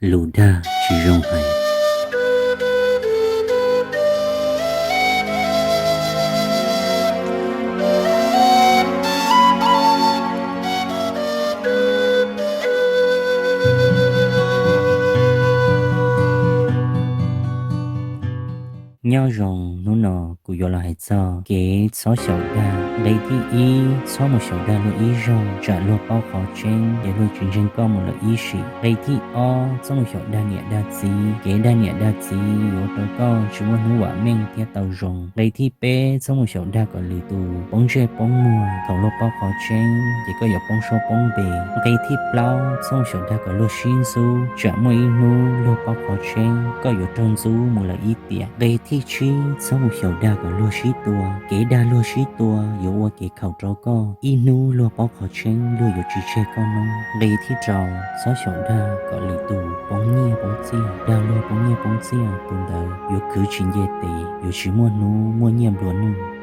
Lus dag tsis zoo hais. Nyob zoo, hnub no kuv yuav los hais txog kev txhob xyaum dag. Nqe thib ib, txhob mus xyaum dag luag ib zaug tsam luag paub qhov tseeb ces luag tsis ntseeg koj mus lawm ib sim. Nqe thib ob, txhob mus xyaum dag niam dag txiv. Kev dag niam dag txiv yuav ua rau koj tsis muaj hnub vam meej thiab tau zoo. Nqe thib peb, txhob mus xyaum dag kom lwm tus poob ntsej poob muag thaum luag paub qhov tseeb ces koj yuav poob suab poob npe. Nqe thib plaub, txhob mus xyaum dag kom luag sib ntxub tsam muaj ib hnub luag paub qhov tseeb koj yuav raug ntxub mus lawm ib tiam. Nqe thib tsib, txhob mus xyaum dag kom luag sib tua. Kev dag luag sib tua yuav ua kev khaum rau koj, ib hnub luag paub qhov tseeb luag yuav tsis tseg koj noob. Nqe thib rau, txhob xyaum dag kom lwm tus poob nyiaj poob txiaj. Dag luag poob nyiaj poob txiaj, tus ntawd yuav khwv tsis nce tes, yuav tsis muaj hnub muaj nyiaj nplua nuj.